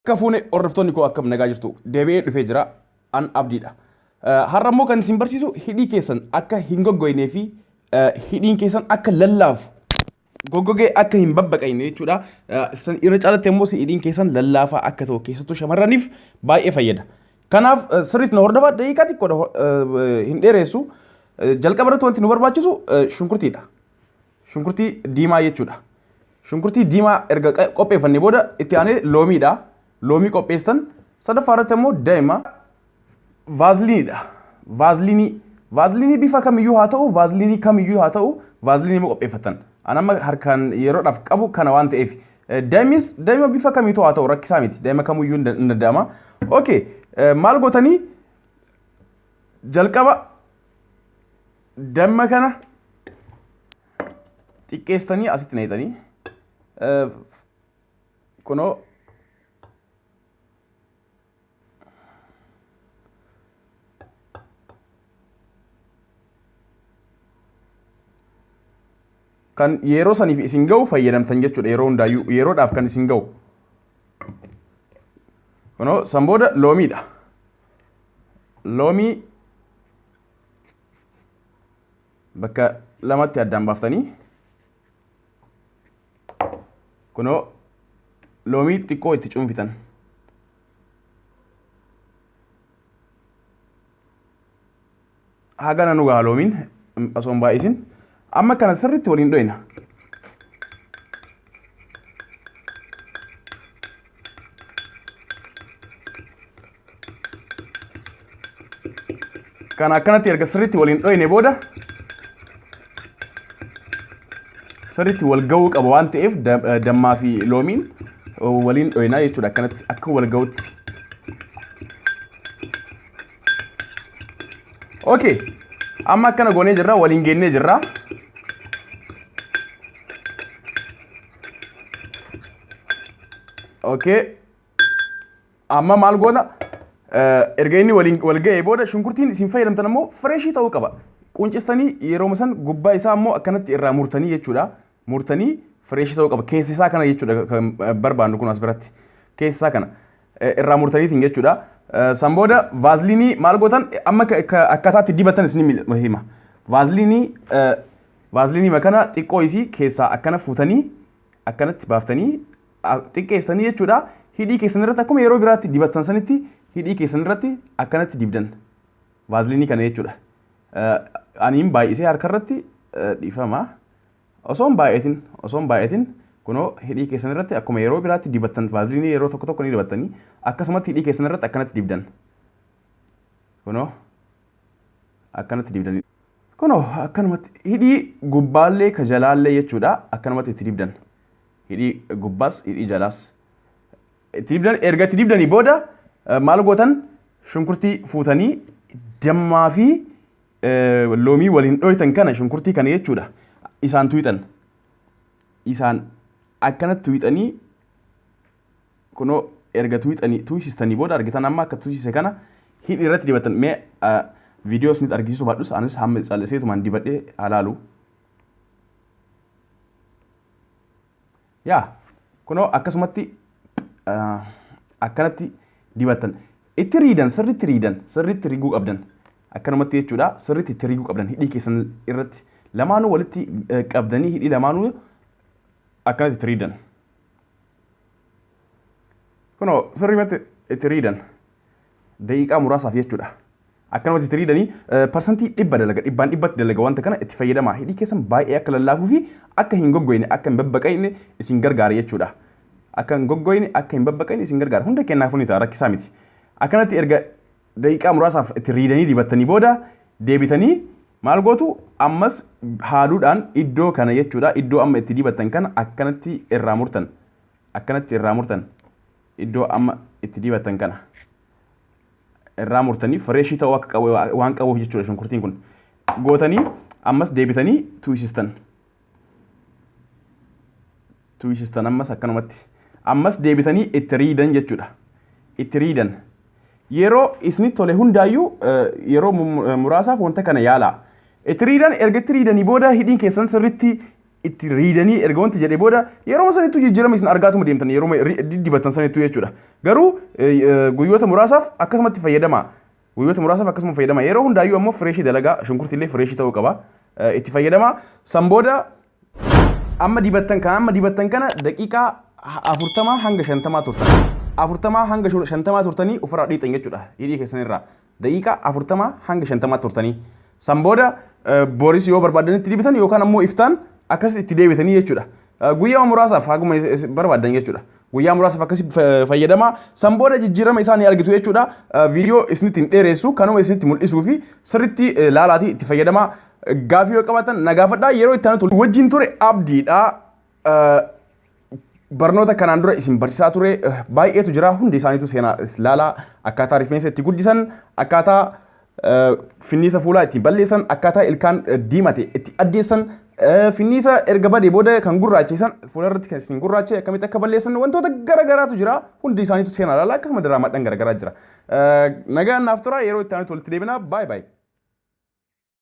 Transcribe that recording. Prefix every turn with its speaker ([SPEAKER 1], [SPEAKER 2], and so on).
[SPEAKER 1] Akka fuune hordoftoonni koo akkam nagaa jirtu deebi'ee dhufee jira an abdiidha. Har'a immoo kan isin barsiisu hidhii keessan akka hin goggoynee fi hidhiin keessan akka lallaafu goggogee akka hin babbaqayne jechuudha. Irra caalatti immoo hidhiin keessan lallaafaa akka ta'u keessattuu shamarraniif baay'ee fayyada. Kanaaf sirriitti na hordofaa daqiiqaa xiqqoodha hin dheeressu. Jalqaba irratti wanti nu barbaachisu shunkurtiidha. Shunkurtii diimaa jechuudha. Shunkurtii diimaa erga qopheeffannee booda itti aanee loomiidha. Loomii qopheessitan sadaffaa irratti immoo daa'ima vaaziliiniidha. Vaaziliinii vaaziliinii bifa kamiyyuu haa ta'u vaaziliinii kamiyyuu haa ta'u vaaziliinii immoo qopheeffatan. An amma harkaan yeroodhaaf qabu kana waan ta'eef. Daa'imis daa'ima bifa kamiitu haa ta'u rakkisaa miti. Daa'ima kamiyyuu hin danda'ama. Okay maal gootanii jalqaba damma kana xiqqeessitanii asitti naqxanii kunoo kan yeroo saniif isin ga'u fayyadamtan jechuudha yeroo hundaayyuu yeroodhaaf kan isin ga'u. Kunoo san booda loomiidha. Loomii bakka lamatti addaan baaftanii kunoo loomii xiqqoo itti cuunfitan. Hagana nu gaha loomiin osoo hin baay'isin. Amma kana sirriitti waliin dhoyna. Kana akkanatti erga sirriitti waliin dhoyne booda sirriitti wal ga'uu qaba waan ta'eef dammaa fi loomiin waliin dhoynaa jechuudha akkanatti akka wal ga'utti. Okay. Amma akkana goonee jirra waliin geennee jirra. Okay. Amma maal goona? Erga inni waliin wal ga'ee booda shunkurtiin isin fayyadamtan ammoo fireeshii ta'uu qaba. Quncistanii yeroo san gubbaa isaa ammoo akkanatti irraa murtanii jechuudha. Murtanii fireeshii ta'uu qaba. Keessa isaa kana jechuudha kan barbaannu kun as biratti. Keessa isaa kana irraa murtaniitiin jechuudha. San booda vaaziliinii maal gootan amma akkaataa itti dibatan isin hima. Vaaziliinii vaaziliinii makana xiqqoo isii keessaa akkana fuutanii akkanatti baaftanii xiqqeessitanii jechuudha. Hidhii keessan irratti akkuma yeroo biraatti dibattan sanitti hidhii keessan irratti akkanatti dibdan. Vaaziliinii kana jechuudha. Aniin baay'isee harka irratti dhiifama. Osoo hin baay'atin osoo hin baay'atin kunoo hidhii keessan irratti akkuma yeroo biraatti dibattan vaaziliinii yeroo tokko tokko ni dibattanii akkasumatti hidhii keessan irratti akkanatti dibdan. Kunoo akkanatti dibdanii. Kunoo akkanumatti hidhii gubbaallee ka jalaallee jechuudha akkanumatti itti dibdan. Hidhii gubbaas hidhii jalaas. Itti dibdan erga itti dibdanii booda maal gootan shunkurtii fuutanii dammaa fi loomii waliin dhoytan kana shunkurtii kana jechuudha isaan tuyxan. Isaan akkanatti tuyxanii kunoo erga tuyxanii tuysistanii booda argitan amma akka tuysise kana hidhii irratti dibatan mee viidiyoo isinitti argisiisuu baadhus anis hamma calliseetumaan dibadhee halaalu. Yaa kunoo akkasumatti akkanatti dibattan. Itti riidan sirriitti riidan sirriitti riguu qabdan. Akkanumatti jechuudha sirriitti itti riguu qabdan hidhii keessan irratti lamaanuu walitti qabdanii hidhii lamaanuu akkanatti itti riidan. Kunoo sirriimatti itti riidan. Daqiiqaa muraasaaf jechuudha. Akkanumatti itti riidanii 100% dalaga dhibbaan dhibbatti dalaga wanta kana itti fayyadamaa hidhii keessan baay'ee akka lallaafuu fi akka hin goggoyne akka hin babbaqayne isin gargaara jechuudha. Akka hin goggoyne akka hin babbaqayne isin gargaara hunda kennaafuu ni ta'a rakkisaa miti. Akkanatti erga daqiiqaa muraasaaf itti riidanii dibattanii booda deebitanii maal gootu ammas haaduudhaan iddoo kana jechuudha iddoo amma itti dibattan kana akkanatti irraa murtan akkanatti irraa murtan iddoo amma itti dibattan kana. Irraa murtanii fireeshii ta'uu akka qabu waan qabuuf jechuudha shunkurtiin kun. Gootanii ammas deebitanii tuysistan. Tuysistan ammas akkanumatti. Ammas deebitanii itti riidan jechuudha. Itti riidan. Yeroo isinitti tole hundaayyuu yeroo muraasaaf wanta kana yaalaa. Itti riidan erga itti riidanii booda hidhiin keessan sirriitti Itti riidanii erga wanti jedhee booda yeroo sanittuu jijjiirama isin argaatuma deemtan yeroo dibbatan sanittuu jechuudha. Garuu guyyoota muraasaaf akkasumatti fayyadama. Guyyoota muraasaaf akkasuma fayyadama. Yeroo hundaayyuu ammoo fresh dalagaa, shunkurtii illee fresh ta'uu qaba. Itti fayyadama. San booda amma dibattan kana daqiiqaa 40 hanga 50 turtan. 40 hanga 50 turtanii ofirraa dhiixan jechuudha. Hidhii keessanirraa. Daqiiqaa 40 hanga 50 turtanii. San booda booris yoo barbaadanitti dibitan yookaan ammoo iftaan akkasitti itti deebitanii jechuudha. Guyyaa muraasaaf haguma barbaadan jechuudha. Guyyaa muraasaaf akkasi fayyadama. San booda jijjiirama isaa ni argitu jechuudha. Viidiyoo isinitti hin dheeressu, kanuma isinitti mul'isuu fi sirriitti laalaatii itti fayyadama. Gaafii yoo qabaatan na gaafadhaa. Yeroo itti aanu wajjin ture abdiidha. Barnoota kanaan dura isin barsiisaa ture baay'eetu jira. Hundi isaaniitu seenaa laalaa, akkaataa rifeensa itti guddisan, akkaataa finniisa fuulaa ittiin balleessan, akkaataa ilkaan diimate itti addeessan, finniisa erga badee booda kan gurraacheessan, fuula irratti kan isin gurraache akkamitti akka balleessan, wantoota garagaraatu jira. Hundi isaaniitu seenaa laalaa, akkasuma diraamaadhaan garagaraa jira. Nagaan naaf tura, yeroo itti aanutti walitti deebina. Baay'ee baay'ee.